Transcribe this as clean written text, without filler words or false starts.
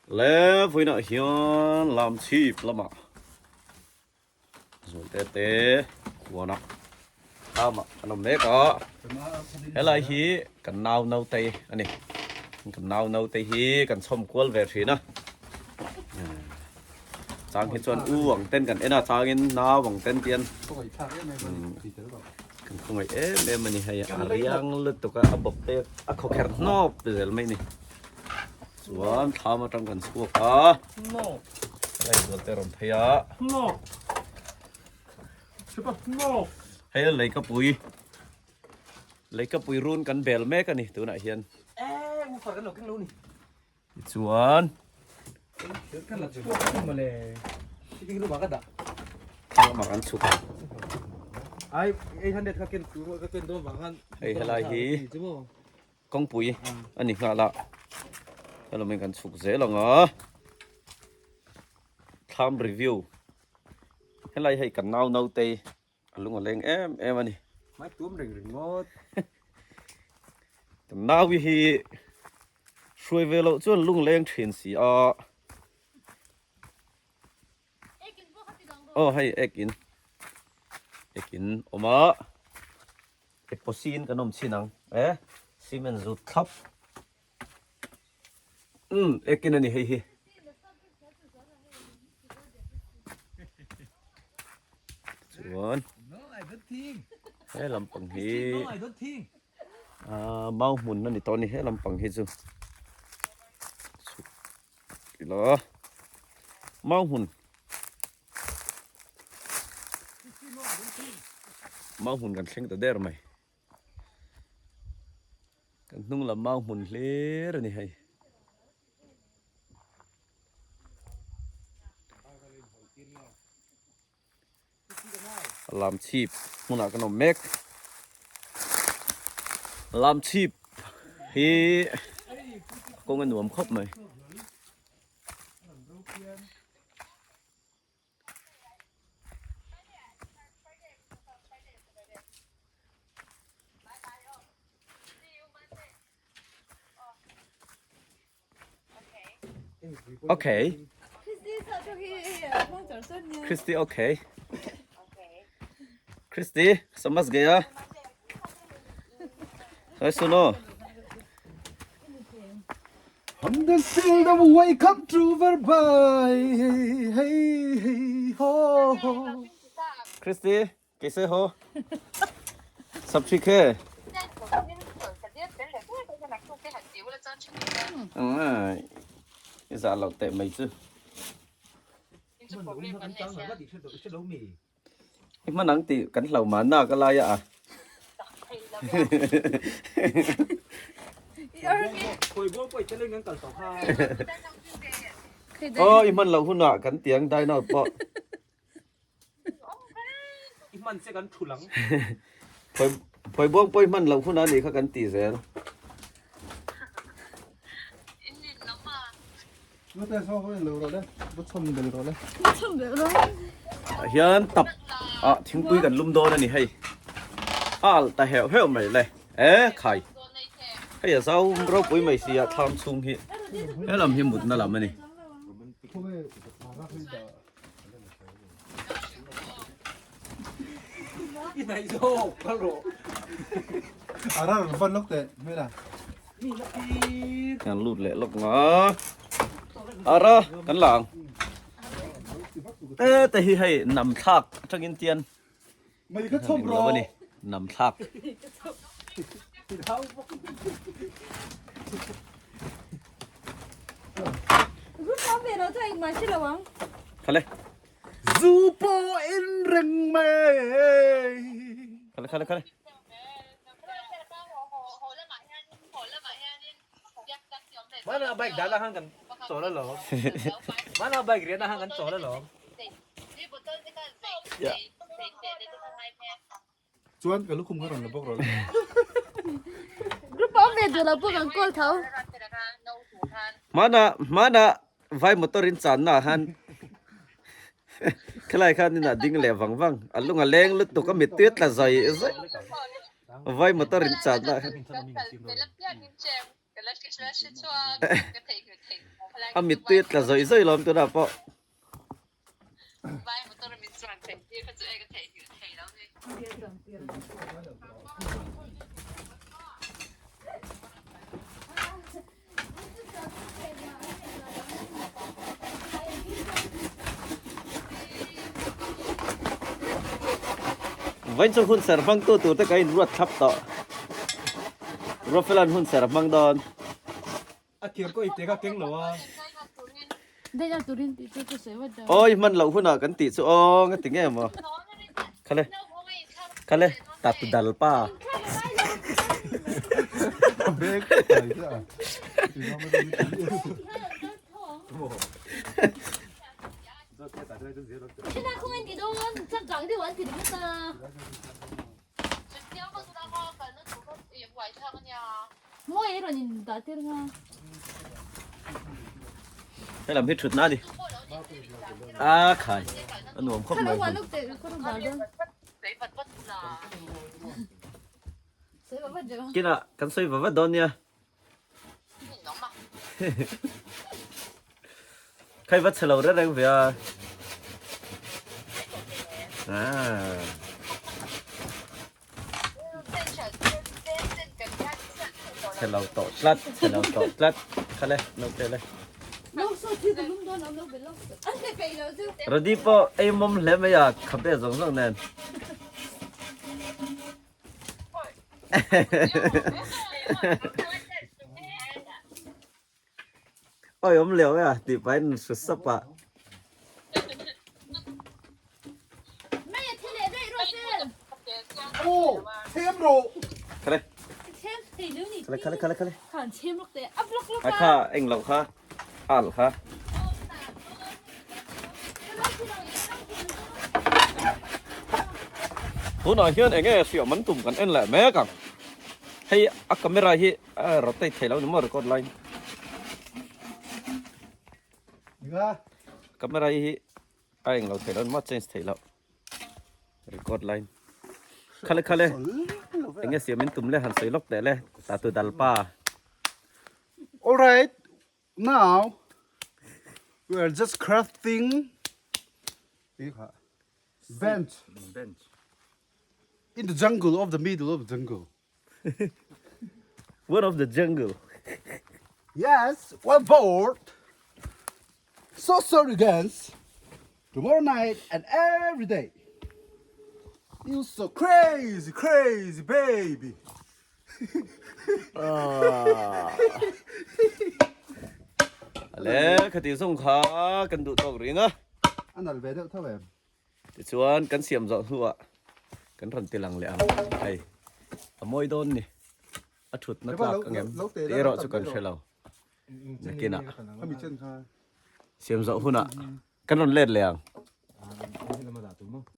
Le vawiinah hian Lamchhip lamah Zualte te khuanah thamah kan awm mek a, helai hi kan nau naute a ni. Kan nau naute hi kan chhawm kual ve thin a, chang hi chuan u ang ten kan en a, changin nau ang ten tian kan khawngaih em em a ni hei a riang lutuk a, a bawp te a khawkherh hnawp zel mai a ni. Chuan thlam atang kan chhuak a. Helai zual te rawn phei a. Hei a leikapui leikapui run kan bel mek a ni tunah hian. Tichuan lamah kan chhuk a. Hei helai hi. Kawngpui a ni nghal a, helawmin kan chhuk zel ang a, thlam review helai hei kan nau nautei a lung a leng em em a ni. Hmai tuam reng ringawt. Kan nau hi hruai ve loh chuan lung leng thin si a. Aw hei ek in ek in awm a. Epoxy in kan awm chhin ang e cement zut thlap umm ekin a ni hei hi chuan he lampang hi ah mau hmun a ni tawh a ni he lampang hi chu chhuk ila mau hmun. Mau hmun kan thleng ta der mai. Kan hnung lam mau hmun hlir a ni hei. Lam chhip hmunah kan awm mek. Lam chhip hi kawng a nuam khawp mai. Okay. Christy okay. Christy, samajh gaya? Hey, suno. On the field of wake up to verbal hey hey ho ho. Christy, kaise ho? Sab thik hai? I zah loh teh mai chu. I hman ang tih kan hlau mahna ka lai a. Aw i hman loh hunah kan tiang dine out pawh. Phawi buang pawh i hman loh hunah anih kha kan ti zel. Tah hian tap ah thingpui kan lum dawn a ni hei a alh ta heuh heuh mai le e khai hei a zau ropui mai si a thlam chhung hi he lam hi mutna lam a ni. Kan lut leh lawk nga ara kan la ang te te hi hei nam thlak atangin tian lo a ni nam thlak khale Zu pawh in reng mai. Khale khale khale. Mana bike dah lah hang kan chawl alawm. Mana bike rian ah hang kan chawl alawm. Chuan ka lukhum kha rawn la bawk rawh le. Group awm ve duh lo pawh kan call tho. Hmanah hmanah vai motor in channa ah khan khelai khan inah ding leh vang vang a lung a leng lutuk a mittui a tla zai zai vai motor in channa ah khan. A mittui a tla zawih zawih lawm tunah pawh. Vawiin chu hun ser hmangtu tur te ka inruat thlap tawh. Ruatfela'n hun ser a hmang dawn. A tir pawh i te kha keng lo a. Awi hman loh hunah kan tih chu aw nga ti nge maw. Khale khale tatu dal pa. Helam hi thutna a ni. A khai a nuam khawp mai hun. Kinah kan sawi va vat dawn nia. Khai va chhe lo reng reng ve a. Ah. Chhe lo tawh tlat, chhe lo tawh tlat. Khale, no te le. Rodi pawh ei mawm hle mai a, khabe zawng zawng nen. Oi awm leo e a tih pahin an hru sap a. Khale. Khale khale khale khale. A kha eng lo kha al kha. Tunah hian enge hriam an tum kan en leh mek ang. Hei a camera hi a rotate thei lo ni maw record lai. Camera hi a eng lo thei lo ni maw change thei lo record line. Khale khale enge siam in tum le han sawi lawk teh le tatu dalpa. Alright, Now we are just crafting bench bench in the jungle of the middle of the jungle. One of the jungle. Yes, one board. So sorry guys. Tomorrow night and every day. You so crazy, crazy baby. Ale khati zawng kha kan duh tawk ring a. A nal ve deuh tho em. Tichuan kan siam zawh hnuah kan rawn ti lang leh ang. Hei a mawi dawn ni. A thutna tlak ang em tih erawh chu kan hre lo. Nakinah siam zawh hunah kan rawn let leh ang.